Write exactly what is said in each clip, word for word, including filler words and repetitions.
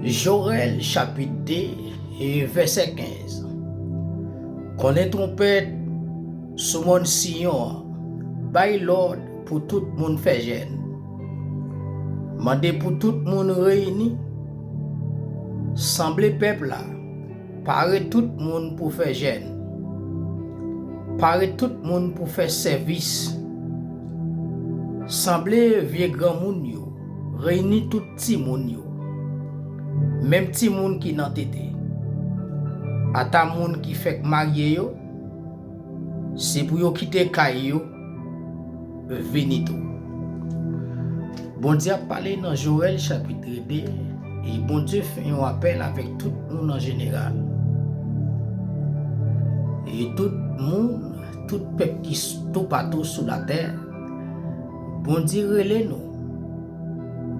Jorèl chapit de e vèsè kenz. Konnen twonpèt sou mòn Siyon an, bay lòd pou tout moun fè jèn. Mande pou tout moun reyini, sanble pèp la, pare tout moun pou fè jèn. Pare tout moun pou fè sèvis. Sanble vye granmoun yo, reyini tout timoun yo, menm timoun ki nan tete. Ata moun ki fèk marye yo, se pou yo kite kay yo, vini tou. Bondye ap pale nan Joèl chapit de, e Bondye fè yon apèl avèk tout moun an jeneral. E tout moun, tout pèp ki s-, toupatou sou latè, Bondye rele nou.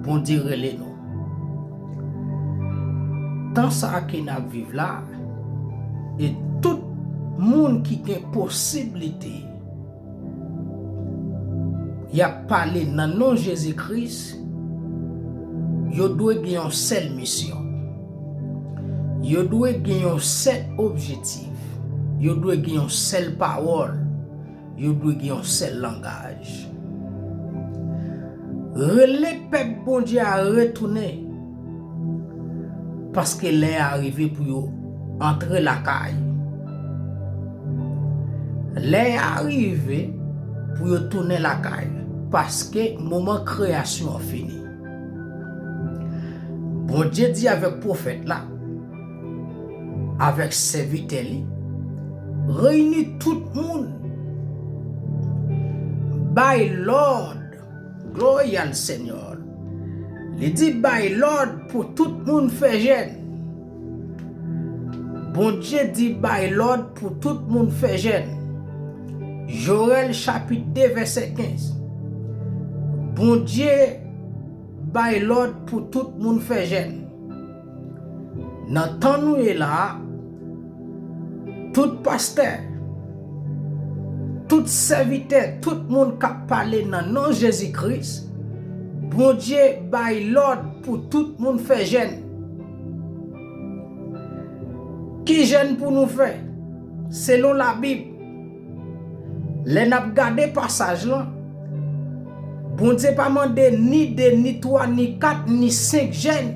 Bondye rele nou. Tan sa a ke n ap viv la, e tout moun ki gen posiblite y ap pale nan non Jezi Kris, yo dwe gen yon sèl misyon. Yo dwe gen yon sèl objektif. Yo dwe gen yon sèl pawòl. Yo dwe gen yon sèl langaj. Rele pèp Bondye a retounen, paske lè a rive pou yo antre lakay. Lè a rive pou yo tounen lakay, paske moman kreyasyon an fini. Bondye di avèk pwofèt la, avèk sèvitè li, reyini tout moun, bay lòd, glorify Senyè. Li di bay lòd pou tout moun fè jèn. Bondye di bay lòd pou tout moun fè jèn. Joèl chapit de vèsè kenz. Bondye bay lòd pou tout moun fè jèn. Nan tan nou ye la a, tout pastè, tout sèvitè, tout moun k ap pale nan non Jezi Kris, Bondye bay lòd pou tout moun fè jèn. Ki jèn pou nou fè? Selon Labib, lè n ap gade pasaj lan, Bondye pa mande ni de, ni twa, ni kat, ni senk jèn.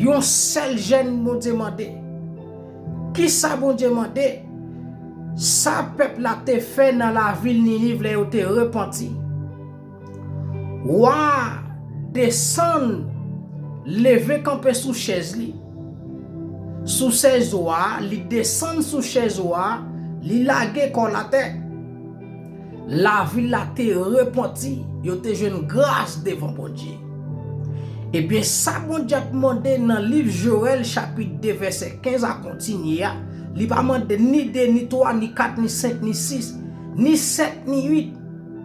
Yon sèl jèn Bondye mande. Kisa Bondye mande? Sa pèp la te fè nan lavil Niniv lè yo te repanti. Wa a desann, leve kanpe sou chèz li. Sou chèz wa a, li desann sou chèz wa a, li lage kò l atè. Lavil la te repanti, yo te jwenn gras devan Bondye. Ebyen, sa Bondye ap mande nan liv Joèl chapit de vèsè kenz a kontinye a, li pa mande ni de, ni twa, ni kat, ni senk, ni sis, ni sèt, ni uit,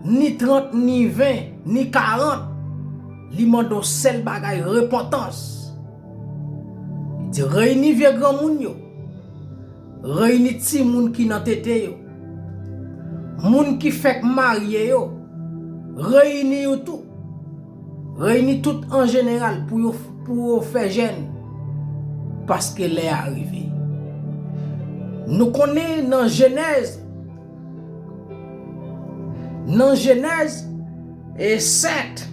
ni trant, ni ven, ni karant. Li mande yon sèl bagay, repantans. Li di, reyini vye granmoun yo, reyini timoun ki nan tete yo, moun ki fèk marye yo, reyini yo tou. Reyini tout an jeneral pou yo, pou yo fè jèn, paske lè a rive. Nou konnen nan Jenèz, nan Jenèz e sèt,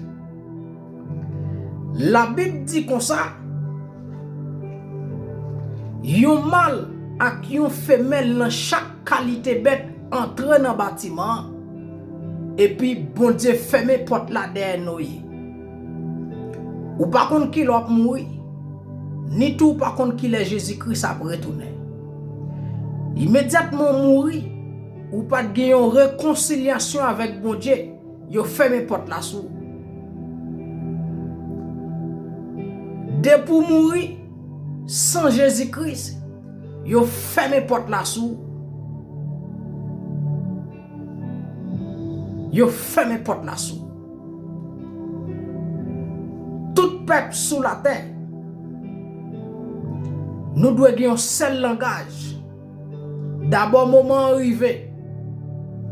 Labib di konsa, yon mal ak yon femèl nan chak kalite bèt antre nan batiman an, epi Bondye fèmen pòt la dèyè Noye. Ou pa konn kilè w ap mouri, ni tou ou pa konn kilè Jezi Kris ap retounen. Imedyatman w mouri, ou pa t gen yon rekonsilyasyon avèk Bondye, yo fèmen pòt la sou ou. Depi w mouri san Jezi Kris, yo fèmen pòt la sou ou. Yo fèmen pòt la sou ou. Tout pèp sou latè, nou dwe gen yon sèl langaj. Dabò, moman an rive.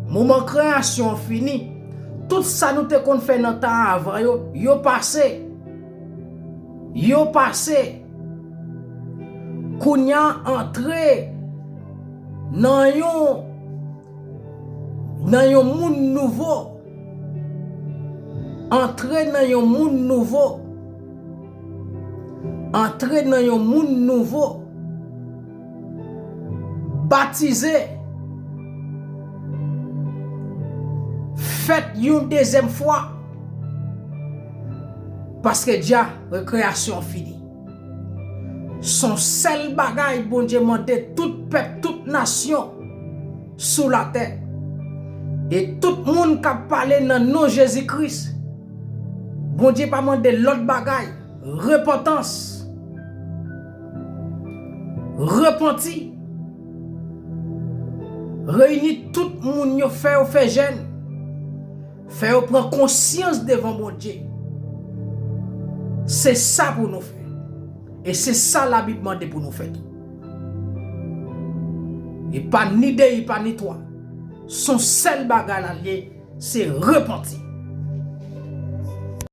Moman kreyasyon an fini. Tout sa nou te konn fè nan tan avan yo, yo pase. Yo pase. Kounye a antre nan yon nan yon moun nouvo. Antre nan yon moun nouvo. Antre nan yon moun nouvo. Batize. Fèt yon dezyèm fwa. Paske dja rekreyasyon fini. Se yon sèl bagay Bondye mande tout pèp, tout nasyon sou latè. E tout moun k ap pale nan non Jezi Kris, Bondye pa mande lòt bagay. Repantans. Repanti. Reyini tout moun yo, fè yo fè jèn. Fè yo pran konsyans devan Bondye. Se sa pou nou fè. E se sa Labib mande pou nou fè tou. E pa ni de, e pa ni twa. Se yon sèl bagay la l ye, se repanti.